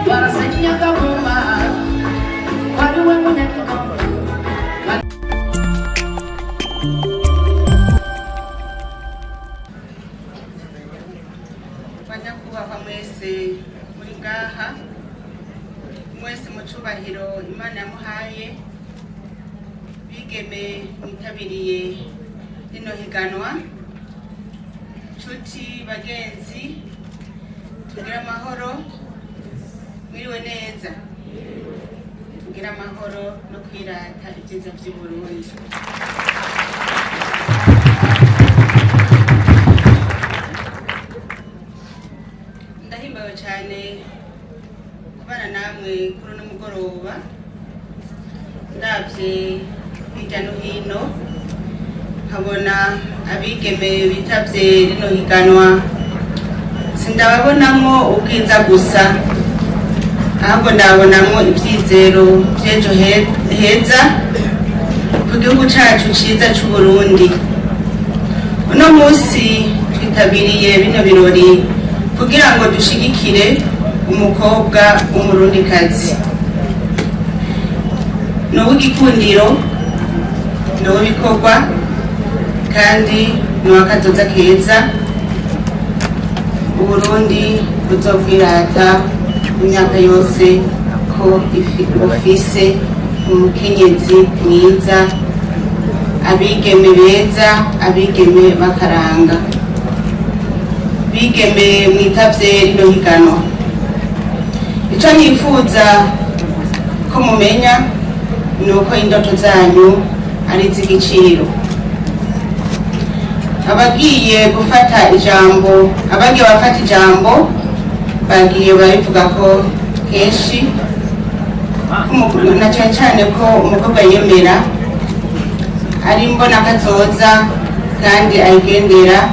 Barasenyagahuma wariwe munyagikombe. Banyakubahwa mwese muri ngaha, mwese mu cubahiro Imana yamuhaye, bigeme mwitabiriye rino higanwa, nshuti bagenzi, tugire amahoro. Mwiriwe neza. Tugire amahoro no kwirata ibyiza vy'u Burundi. Ndahimbawe cyane kubana namwe kuri uno mugoroba. Ndabye hirya no hino nkabona abigeme bitavye rino higanwa, sindababonamwo ubwiza gusa, ahubwo ndabonamwo ivyizero vy'ejo heza ku gihugu cacu ciza c'Uburundi. Uno munsi twitabiriye bino birori kugira ngo dushigikire umukobwa w'Umurundikazi. Ni uw'igikundiro, ni uw'ibikorwa, kandi ni uw'akazoza keza Uburundi buzokwirata imyaka yose ko bufise umukenyezi mwiza, abigeme beza, abigeme bakaranga. Bigeme mwitavye rino higanwa, ico nifuza ko mumenya ni uko indoto zanyu ari iz'igiciro. Abagiye gufata ijambo, abagiye bafata ijambo, bagiye babivuga ko kenshi ko na cane cane ko umukobwa yemera ari mbona kazoza kandi ayigendera,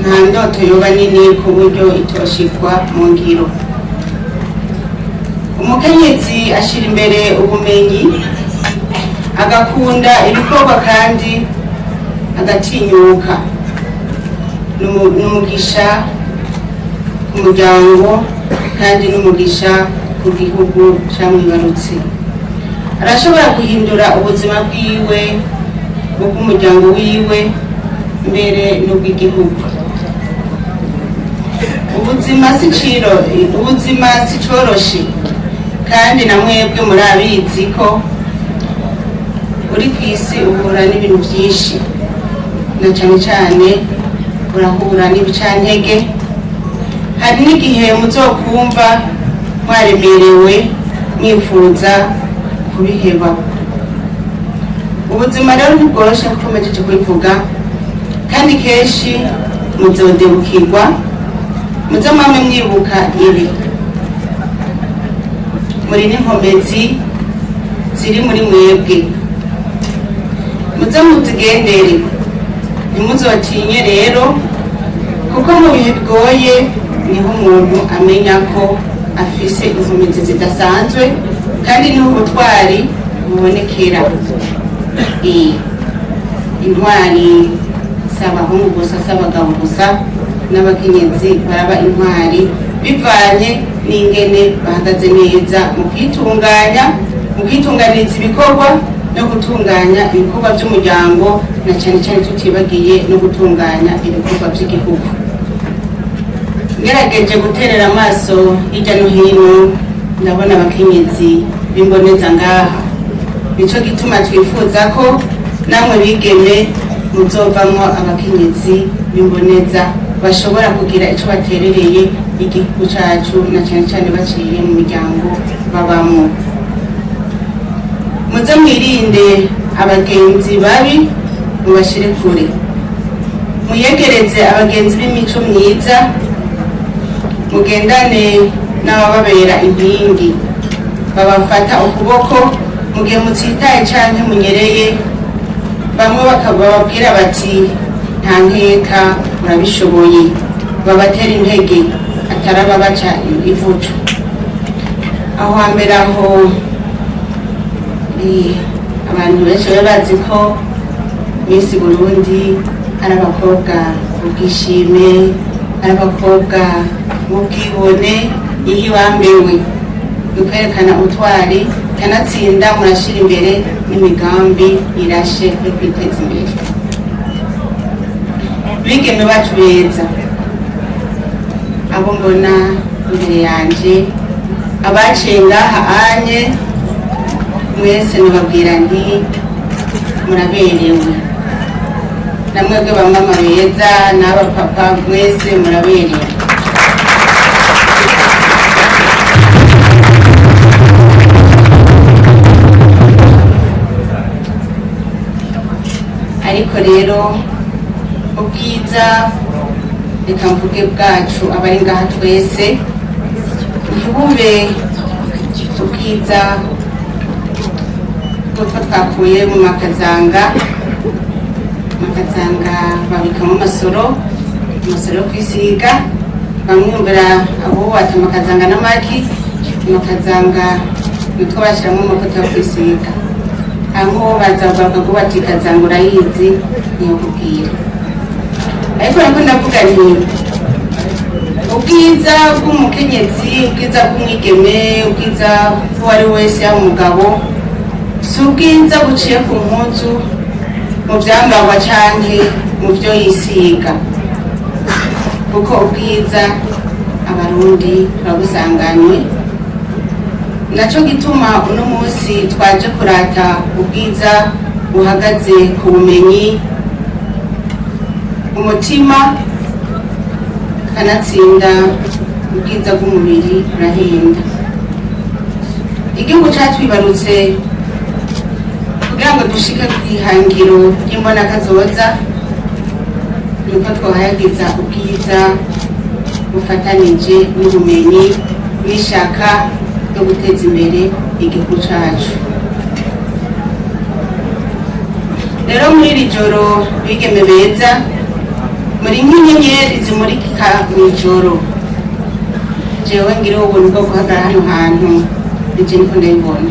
nta ndoto yoba nini ku buryo itoshirwa mu ngiro. Umukenyezi ashira imbere ubumenyi, agakunda ibikorwa kandi agatinyuka. N'umugisha ku muryango kandi n'umugisha ku gihugu camwibarutse. Arashobora guhindura ubuzima bwiwe, ubw'umuryango wiwe, mbere n'ubw'igihugu. Ubuzima si ciro, ubuzima si coroshe, kandi na mwebwe murabizi ko uri ku isi uhura n'ibintu byinshi, na cane cane urahura n'ibicantege. Hari n'igihe muzokumva mwaremerewe, mwifuza kubiheba. Ubuzima rero ntibworoshe kuko mpejeje kubivuga, kandi kenshi muzodebukirwa. Muze mwame mwibuka ibi: muri n'inkomezi ziri muri mwebwe, muze muzigendere, ntimuzotinye rero, kuko mu bihe bigoye niho umuntu amenya ko afise inkomezi zidasanzwe, kandi niho ubutwari bubonekera. Intwari si abahungu gusa, si abagabo gusa, n'abakenyezi baraba intwari bivanye n'ingene bahagaze neza mu kwitunganya, mu kwitunganiriza ibikorwa no gutunganya ibikorwa by'umuryango, na cyane cyane tutibagiye no gutunganya ibikorwa by'igihugu. Ngerageje guterera amaso hirya no hino, ndabona abakenyezi b'imboneza ngaha. Nico gituma twifuza ko namwe bigeme muzovamwo abakenyezi b'imboneza bashobora kugira ico baterereye igihugu cacu, na cane cane baciye mu miryango babamwo. Muze mwirinde abagenzi babi, mubashire kure, muyegereze abagenzi b'imico myiza, mugendane n'abababera inkingi, babafata ukuboko mu gihe mutsitaye canke munyereye, bamwe bakababwira bati: "Nta nkeka, murabishoboye", babatera intege, ataraba baca ivucu. Aho hambere aho abantu benshi baba bazi ko Miss Burundi ari abakobwa ubwishime, ari abakobwa. Mu bwibone ihibambewe ni ukwerekana ubutwari, kanatsinda murashyira imbere n'imigambi irashe yo kwiteza imbere. Bigeme bacu beza, abo mbona imbere yanje, abaciye ngaha anye mwese, nababwira nti muraberewe. Namwebwe bamama beza n'abapapa mwese muraberewe. Ariko rero ubwiza, reka mvuge bwacu abari ngaha twese, ntibube ubwiza bw'utwo twakuye mu makazanga. Makazanga babikamo amasoro, amasoro yo kwisiga. Bamwumvira abubatse amakazanga n'amaki, amakazanga nitwo bashyiramo amavuta yo kwisiga. Aho baza bakaguba ati kazanga urayizi, niyo kubwira. Ariko nako ndavuga nti ubwiza bw'umukenyezi, ubwiza bw'umwigeme, ubwiza bw'uwo ari we wese, yaba umugabo, si ubwiza buciye ku mpuzu, mu byambarwa canke mu byo yisiga, kuko ubwiza Abarundi turabusanganywe. Naco gituma uno munsi twaje kurata ubwiza buhagaze ku bumenyi, umutima, kanatsinda ubwiza bw'umubiri burahenda. Igihugu catwibarutse kugira ngo dushike kw'ihangiro ry'imbonakazoza, nuko twohayagiza ubwiza bufatanije n'ubumenyi n'ishaka ryo guteza imbere igihugu cacu. Rero muri iri joro, bigeme beza, muri nk'inyenyeri zimurika mw'ijoro. Jewe ngira ubuntu bwo guhagarara hano hantu, nije niko ndabibona.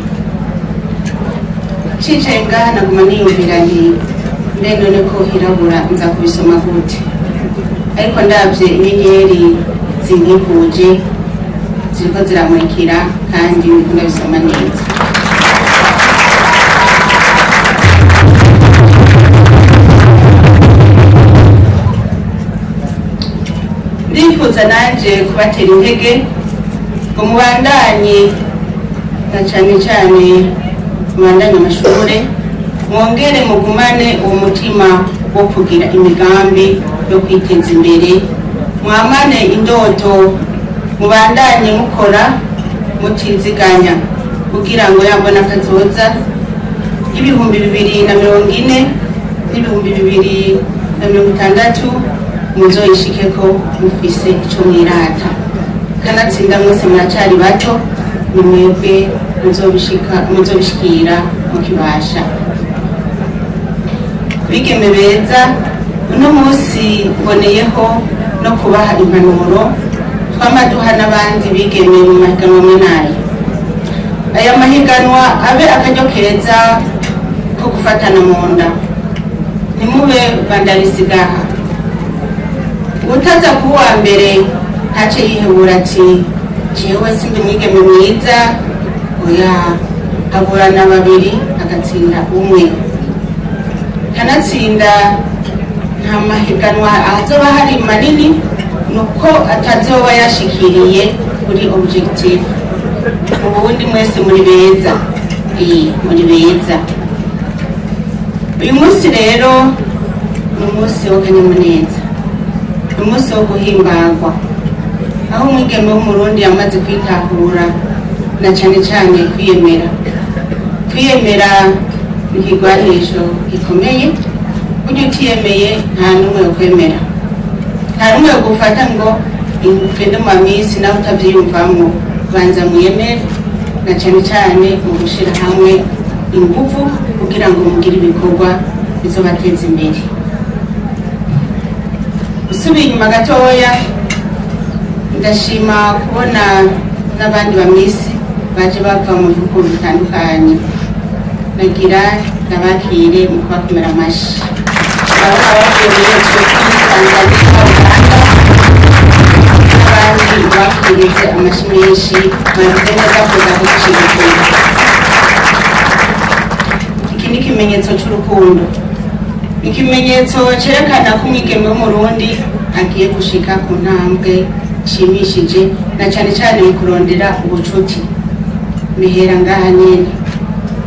Cicaye ngaha naguma niyumvira nti mbe none ko hirabura nza kubisoma gute? Ariko ndavye inyenyeri zinkikuje ziriko ziramurikira, kandi ndiko ndabisoma neza. Ndifuza nanje kubatera intege ngo mubandanye, na cane cane mubandanye amashure, mwongere mugumane uwo mutima wo kugira imigambi yo kwiteza imbere, mwamane indoto, mubandanye mukora mutiziganya kugira ngo yambona kazoza y'2040 n'2060 muzoyishikeko mufise ico mwirata. Kanatsinda mwese muracari bato, ni mwebwe muzobishikira mukibasha. Bigeme beza, uno munsi mboneyeho no kubaha impanuro twama duha n'abandi bigeme mu mahiganwa amwe n'ayo. Aya mahiganwa abe akaryo keza ko gufatana mu nda, ntimube bandarisigaha. Utaza kuba uwa mbere ntace yihebura ati jewe sindi mwigeme mwiza. Oya, aburana babiri agatsinda umwe. Kanatsinda nta mahiganwa azoba hari manini nuko atazoba yashikiriye kuri objectif. Mu bundi mwese muri beza, muri beza. Uyu munsi rero ni umunsi w'akanyamuneza, ni umunsi wo guhimbagwa, aho umwigeme w'Umurundi yamaze kwitahura na cane cane kwiyemera. Kwiyemera ni ikigwanisho gikomeye. Burya utiyemeye nta n'umwe yokwemera, nta n'umwe yogufata ngo ugende mu mamisi nawe utavyiyumvamwo. Banza mwiyemere, na cane cane mu gushira hamwe inguvu kugira ngo mugire ibikorwa bizobateza imbere. Usubiye inyuma gatoya, ndashima kubona n'abandi bamisi baje bava mu bihugu bitandukanye. Nagira ndabakire mu kubakomera amashi. Abo bavuye muri Ethiopia, Tanzania, Uganda n'abandi. Bakirize amashi menshi. Mwagize neza kuza kudushigikira. Iki ni ikimenyetso c'urukundo, ikimenyetso cerekana ko umwigeme w'Umurundi agiye gushika ku ntambwe ishimishije, na cane cane mu kurondera ubucuti bihera ngaha nyene.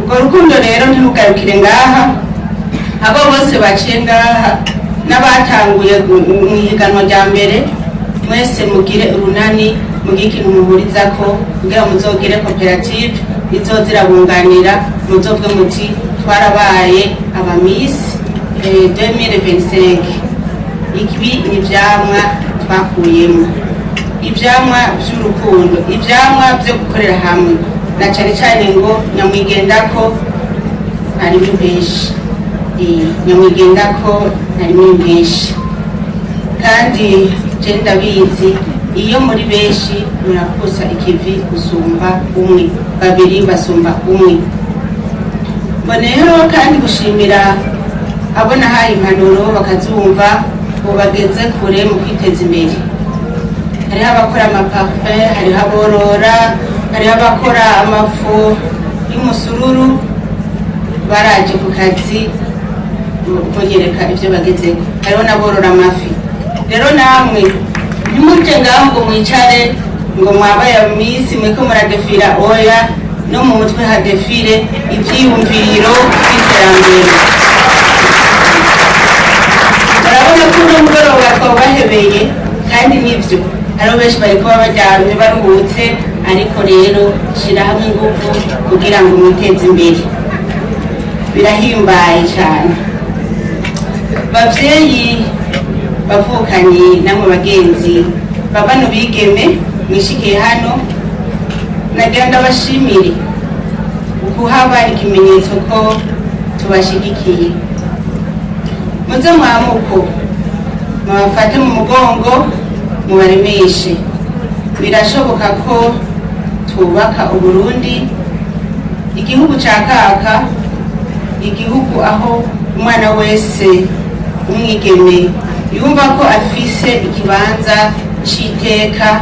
Urwo rukundo rero ntirugarukire ngaha. Abo bose baciye ngaha n'abatanguye mu ihiganwa rya mbere, mwese mugire urunani, mugire ikintu muhurizako kugira muzogire koperative izoza irabunganira, muzovuge muti: "Twarabaye aba Miss 2025, ibi ni ivyamwa twakuyemo, ivyamwa vy'urukundo, ivyamwa vyo gukorera hamwe." Na cane cane ngo nyamwigendako harimo impeshi. Nyamwigendako harimo impeshi, kandi je ndabizi, iyo muri benshi murakusa ikivi gusumba umwe, babiri basumba umwe. Mboneyeho kandi gushimira abo nahaye impanuro bakazumva, ubu bageze kure mu kwiteza imbere. Hariho abakora ama parfum, hariho aborora, hariho abakora amafu y'umusururu. Baraje ku kazi kunyereka ibyo bagezeko. Hariho n'aborora amafi. Rero namwe ntimuje ngaho ngo mwicare ngo mwabaye Miss, mweko muradefira. Oya, no mu mutwe hadefire ivyiyumviro vy'iterambere. Murabona ko uno mugoroba twawubahebeye, kandi nivyo, hariho benshi bari kuba baryamye baruhutse, ariko rero shira hamwe ingufu kugira ngo mwiteze imbere, birahimbaye cyane. Bavyeyi, bavukanyi, namwe bagenzi babano bigeme mwishikiye hano, nagira ndabashimire. Ukuhaba ikimenyetso ko tubashigikiye. Muze mwamuko mubafate mu mugongo, mubaremeshe. Birashoboka ko twubaka Uburundi, igihugu ca kaka, igihugu aho umwana wese umwigeme yumva ko afise ikibanza c'iteka,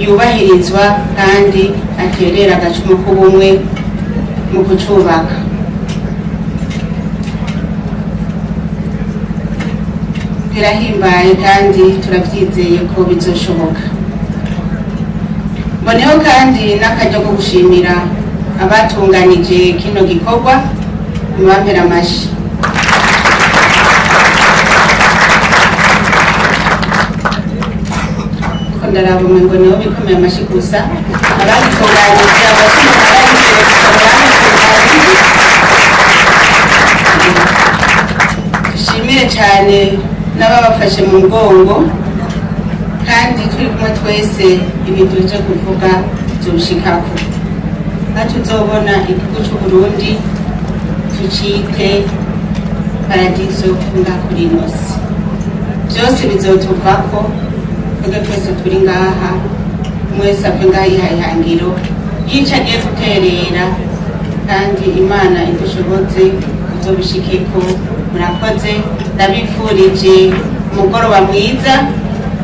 yubahirizwa kandi aterera agacumu k'ubumwe mu kucubaka. Birahimbaye kandi turavyizeye ko bizoshoboka. Mboneho kandi n'akaryo ko gushimira abatunganije kino gikorwa. Mubampera amashi. Ko ndaraba umengo nibo bikomeye amashi gusa. Abagitunganije, amashi imbere gusa bagitunganije. Dushimire cyane n'ababafashe mu mugongo, kandi turi kumwe twese ibintu tuje kuvuga tuzoshikako, aho tuzobona igihugu c'Uburundi tucite paradizo ngaha kuri ino si. Byose bizotuvako twebwe twese turi ngaha. Mwese ave ngaha yihaye ihangiro yico agiye guterera, kandi Imana idushoboze uzobishikeko. Murakoze, ndabifurije umugoroba mwiza,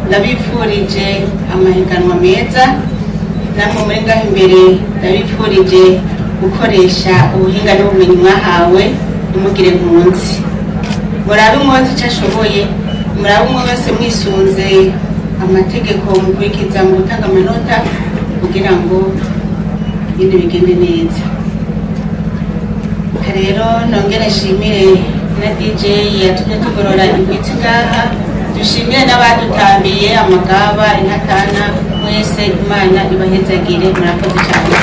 ndabifurije amahiganwa meza. Namwe muri ngaho imbere, ndabifurije gukoresha ubuhinga n'ubumenyi mwahawe. Ntimugire nkunzi, murabe umwe wese icyo ashoboye, murabe umwe wese mwisunze amategeko mukurikiza mu gutanga amanota, kugira ngo ibintu bigende neza. Rero nongere nshimire na DJ yatumye tugorora imitsi ngaha, dushimire n'abadutambiye amagaba, intatana. Mwese Imana ibahezagire. Murakoze cyane.